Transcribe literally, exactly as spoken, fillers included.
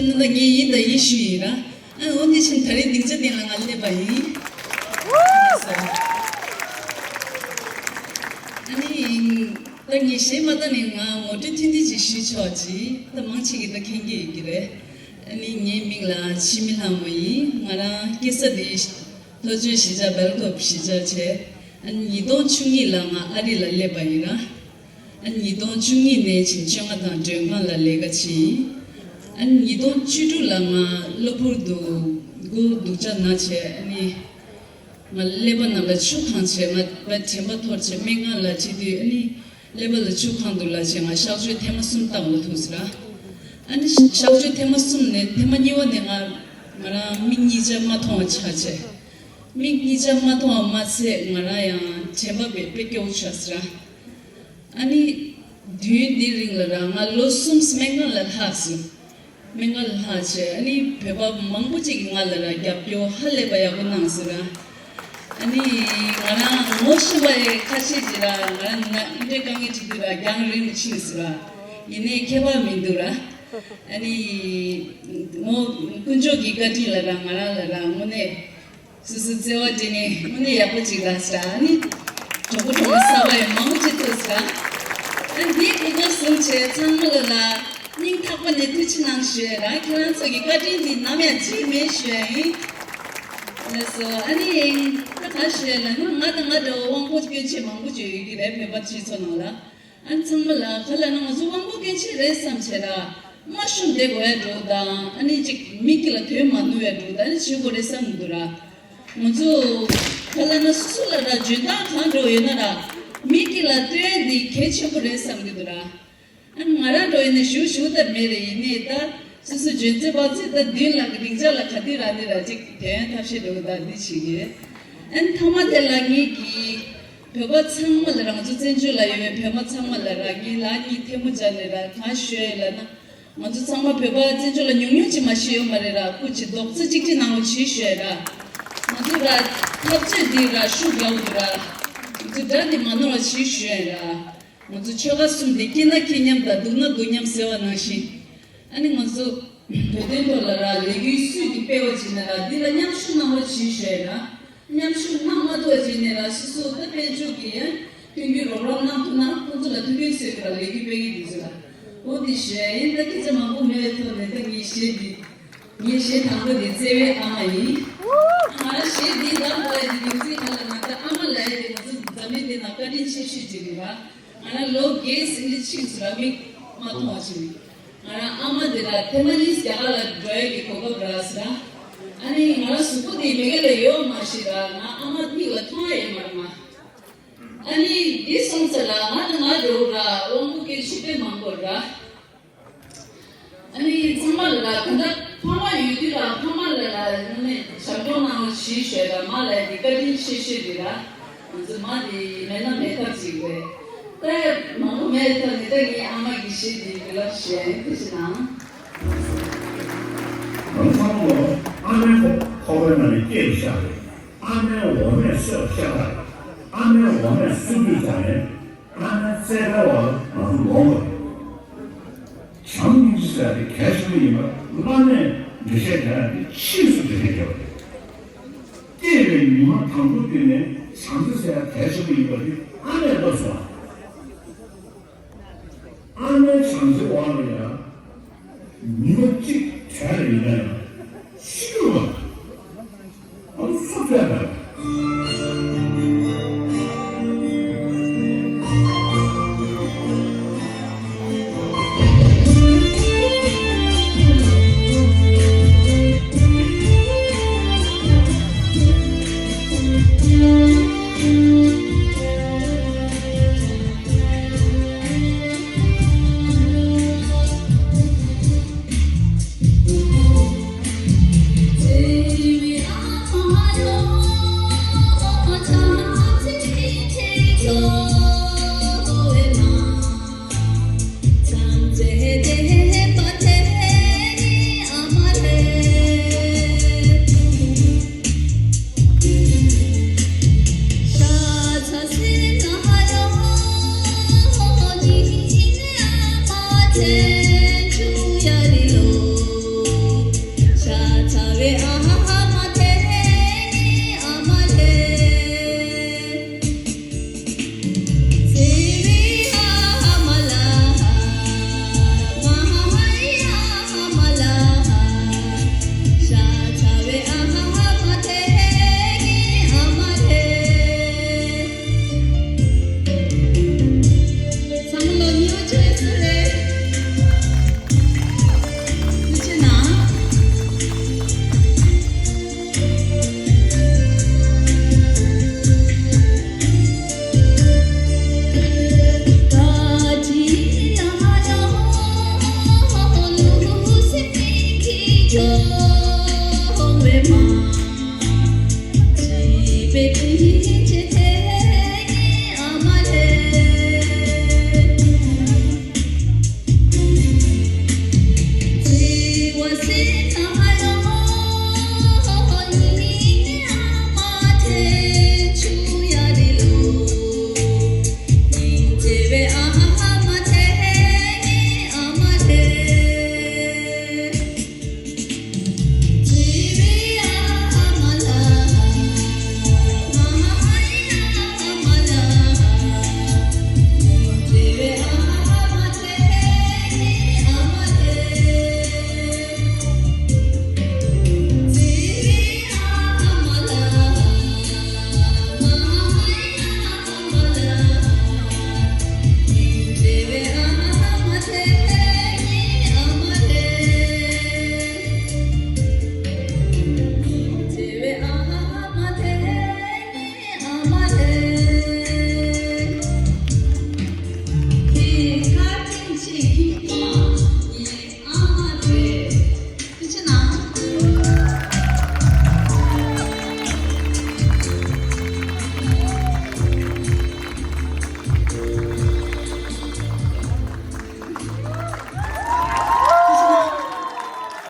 ད་ངས་ཡིན་དང་ཡིན་ཞུས་ཡིན་ར། ཨ་འོ་འདི་ཕྱིན་ད་རེས་སྡིངས་ཆ་སྟེང་ལ་ང་སླེབས་པ་ཡིན། ཨ་ནི་ད་ངས་གཞས་མ་བཏང་ནས་ང་ངོ་སྤྲོད་ཐུང་ཐུང་ཅིག་ཞུས་ཆོག་ཅིག་ད་མང་ཆེ་གིས་ད་མཁྱེན་གྱི་ཡོད་ཀྱི་རེད། ཨ་ནི་ངའི་མིང་ལ་འཆི་མེད་ལྷ་མོ་ཡིན། ང་རང་སྐྱེས་ས་དེ་ལྷོ་ཕྱོགས་གཞིས་ཆགས་སྦེལ་ཀོབ་གཞིས་ཆགས་བྱས། ཨ་ནི་ཉིས་སྟོང་བཅུ་གཉིས་ལ་ང་ཨ་རི་ལ་སླེབས་པ་ཡིན་ར། ཨ་ནི་ཉིས་སྟོང་བཅུ་གཉིས་ནས་བྱས་བཅོ་ལྔ་དང་མགྲོན་ཁང་ལ་ལས་ཀ་བྱས་ཡིན། ཨ་ནི་ཉིས་སྟོང་བཅུ་དྲུག་ལ་ང་གློ་བུར་དུ་མགོ་སྡུག་ཅག་ན་བྱས། ཨ་ནི་ང་ཀླད་པ་ནང་ལ་ཆུ་གང་བྱས། ང་ང་དྲན་པ་འཐོར་བྱས་སྨན་ཁང་ལ་ཁྲིད་དུས། ཨ་ནི་ཀླད་པ་ལ་ཆུ་གང་འདུག་ལབ་བྱས་ང་གཤག་བཅོས་ཐེངས་མ་གསུམ་བཏང་དགོས་ཐུག་ཟེར་ར། ཨ་ནི་གཤག་བཅོས་ཐེངས་མ་གསུམ་ནས་ཐེངས་མ་གཉིས་པ་ནས་ང་ང་རང་མིག་གཉིས་ཆ་མ་མཐོང་བ་ཆགས་བྱས། མིག་གཉིས་ཆ་མ་མཐོང་བ་མ་ཚད་ང་རང་ཡང་དྲན་པ་དཔེ་དཔེ་སྐྱོ་བོ་ཆགས་ཟེར་ར། ཨ་ནི་དུས་འདིའི་རིང་ལ་ར་ང་ལོ་གསུམ་སྨན་ཁང་ལ་ལྷག་སོང་། སྨན་ཁང་ལ་ལྷག་བྱས། ཨ་ནི་བོད་པ་མང་པོ་ཅིག་གིས་ང་ལ་ར་རྒྱབ་སྐྱོར་ཧ་ལས་པ་ཡག་པོ་གནང་སོང་ར། ཨ་ནི་ང་རང་ངོ་ཤེས་པ་ཡང་ཁ་ཤས་ཅིག་ར། ང་རང་ན་འདི་འདྲའི་དཀའ་ངལ་འཕྲད་དུས་ར་རྒྱང་རིང་དུ་ཕྱིན་སོང་ར། ཡིན་ནའི་ཁྱད་པར་མི་འདུག་ར། ཨ་ནི་མོ་དཀོན་མཆོག་གི་བཀའ་དྲིན་ལ་ར་ང་རང་ལ་ར་དངོས་གནས་སོ་སོའི་བརྩེ་བ་སྤྲད་ནས་དངོས་གནས་ཡག་པོ་ཅིག་རག་སོང་། ཨ་ནི་གྲོགས་པོ་གྲོགས་མོ་གསར་པ་ཡང་མང་པོ་ཅིག་ཐུག་སོང་། ཨ་ནི་འདིའི་གོ་སྐབས་བཟུང་བྱས་ཚང་མ་ལ་ལ་སྙིང་ཐག་པ་ནས་ཐུགས་རྗེ་གནང་ཞུ་ཡ་ར། ཁྱེད་རང་ཚོ་གི་བཀའ་དྲིན་འདི་ནམ་ཡང་བརྗེད་མེད་ཞུ་ཡ་ཡིན། ལགས་སོ། ཨ་ནི་ད་ག་ཞུ་ཡ་ལབ་ན་ང་དང་ང་འདྲ་བ་དབང་པོ་སྐྱོན་ཅན་མང་པོ་ཅིག་ཡོད་ཀྱི་རེད་བོད་པ་སྤྱི་ཚོགས་ནང་ལ། ཨ་ནི་ཚང་མ་ལ་ག་ལབ་ན་ང་ཚོ་དབང་པོ་སྐྱོན་ཅན་རེད་བསམ་བྱས་ར། མ་ཞུམ་བསྡད་དགོས་ཡ་འགྲོ་དང་། ཨ་ནི་ཅིག་མི་སྐྱིད་ལ་དོན་མ་ནོར་བའི་འགྲོ་དང་། ཨ་ནི་བྱེད་དགོས་རེད་བསམ་གྱི་འདུག་ར། ང་ཚོ་ག་ལབ་ན་སོ་སོ་ལ་ར་འཇོན་ཐང་གང་འགྲོ་ཡོད་ན་ར། མི་སྐྱིད་ལ་སྟོན་འདི་གལ་ཆེན་པོ་རེད་བསམ་གྱི་འདུག་ར། ཨ་ནི་ང་རང་འགྲོ་ཡིན་ན་ཞུ་ཞུ་ཐབས་མེད་རེད། ཡིན་ནའི་ད་སོ་སོ་འཇོན་ཚོད་དཔག་ཚོད་ད་མདུན་ལ་སྡིངས་ཆ་ལ་ག་དུས་རག་ནི་ར་ཅིག་དོན་ཐབས་ཤེས་འགྲོ་གི་ད་འདི་བྱེད་ཀྱི་ཡོད། ཨ་ནི་མཐའ་མ་དེ་ལ་ངེད་ཀྱིས་བོད་པ་ཚང་མ་ལ་ར། ང་ཚོ་བཙན་བྱོལ་ལ་ཡོད་པའི་བོད་པ་ཚང་མ་ལ་ར་ངས་ལག་གཉིས་ཐལ་མོ་སྦྱར་ནས་ར་གང་ཞུ་ཡ་ལབ་ན། ང་ཚོ་ཚང་མ་བོད་པ་བཙན་བྱོལ་ལ་ཉུང་ཉུང་ཅིག་མ་ཞིག་ཡོད་མ་རེད་ར། སྐུ་མཁྱེན་རྡོག་རྩ་གཅིག་སྒྲིལ་གནང་རོགས་བྱེད་ཞུ་ཡ་ར། ང་ཚོ་ར་འཐབ་རྩོད་འདི་ར་ཤུགས་རྒྱག་དགོས་ར། ང་ཚོ་དགྲ་འདི་མ་ནོར་བ་བྱེད་ཞུ་ཡ་ར། ང་ཚོ་ཆོལ་ཁ་གསུམ་དེ་སྐྱིད་ན་སྐྱིད་མཉམ་དང་སྡུག་ན་སྡུག་མཉམ་ཟེར་བ་ནང་བཞིན། ཨ་ནི་ང་ཚོ་བོད་དོན་ཐོག་ལ་ར་ལས་འགུལ་སུས་ཀྱིས་སྤེལ་བ་བྱས་ན་ར་འདི་ལ་མཉམ་ཞུགས་གནང་རོགས་བྱེད་ཞུ་ཡ་ར། མཉམ་ཞུགས་གནང་མ་ཐུབ་པ་བྱས་ནས་ར་སོ་སོ་ད་དཔལ་འབྱོར་གྱི་ཡང་མཐུན་འགྱུར་རོགས་རམ་གནང་ཐུབ་ན་ཁོང་ཚོ་ལ་མཐུན་རྐྱེན་བཟོས་ཏེ་ར་ལས་འགུལ་སྤེལ་གྱི་འདུག་ཟེར་ར། འོ་དེ་ཞུ་ཡ་ཡིན། ད་སྐད་ཆ་མང་པོ་མེད་པའི་ཐོག་ནས་ད་ངའི་གཞས་འདི། ངའི་གཞས་དང་པོ་དེ་བརྩེ་བའི་ཨ་མ་ཡིན། ང་རང་གཞས་འདི་བདམས་དགོས་ཡ་དེ་རྒྱུ་མཚན་ག་ལ་ང་ད་ཨ་མ་ལབ་ཡ་དེ་ང་ཚོ་འཛམ་གླིང་འདི་ནང་བཀའ་དྲིན་ཆེ་ཤོས་ཅིག་རེད་ར། ང་རང་ལོ་བརྒྱད་ཟིན་ཏེ་ཕྱིན་སོང་ར། མིག་མ་མཐོང་བ་ཞིག་རེད། ང་རང་ཨ་མ་དེ་ལ་ཐེངས་མ་གཉིས་རྒྱ་གར་ལ་འགྲོ་ཡ་གི་གོ་སྐབས་རག་སོང་ར། ཨ་ནི་ང་རང་གཟུགས་པོ་དེ་མི་སྒེར་ལ་ཡོད་མ་ཤེས་ར། ང་ཨ་མ་མིག་ལ་མཐོང་ཡ་ཡོད་མ་རེད་མ། ཨ་ནི་འདི་སོང་ཙང་ལ་ང་དང་ང་འགྲོ་ར། དབང་པོ་སྐྱོན་ཅན་དཔེ་མང་པོ་ར། ཨ་ནི་ཚང་མ་ལ་ད་ལྟ་ཕ་མ་ཡོད་དུས་ལ་ཕ་མ་ལ་ལ་ནི་ཞབས་ཏོག་གནང་རོགས་བྱེད་ཞུ་ཡ་དང་། མ་ལ་འདི་བཀའ་དྲིན་ཆེ་ཤོས་འདི་ར། ང་ཚོ་མ་འདི་མེད་ན་མེད་ཐབས་ཅིག་རེད། ད་མང་པོ་མེད་ཐོག་ནས་ད་ངའི་ཨ་མ་གི་གཞས་འདི་འདི་ལབ་བྱས་ཡིན། ཐུགས་རྗེ་གནང་། ང་ཚང་མ་ཨ་མའི་ཁོག་པའི་ནང་ནས་སྐྱེས་པའི་ཤ་རེད། ཨ་མའི་འོ་མས་གསོས་པའི་ཤ་ཁྲག་རེད། ཨ་མའི་འོ་མས་གསོན་པོའི་རྩ་ནས། ཨ་མའི་རྩལ་དཀར་བ་ལ་ང་ཚོ་ལོངས་པ་རེད། བྱམས་སྙིང་རྗེ་ཟེར་ཡ་དེ་གལ་ཆེན་པོ་ཡིན་པ་བླ་མས་འགྲེལ་བཤད་རྒྱག་ཡ་དེ་ཕྱིས་སུ་འགྲེལ་བཤད་རྒྱག་པ་རེད། སྐྱེས་པའི་ཉི་མ་དང་པོ་དེ་ནས་བྱམས་བརྩེ་ཟེར་ཡ་གལ་ཆེན་པོ་ཡིན་པ་དེ་ཨ་མས་བསླབས་སོང་བ། ཨ་མའི་བྱམས་བརྩེའི་འོག་ལ་ཡང་ཉི་མ་གཅིག་བྲལ་ཡིན་ན་ཡང་ཤི་རུ་བ། ཨ་ནི་སུ་བཙལ་བ།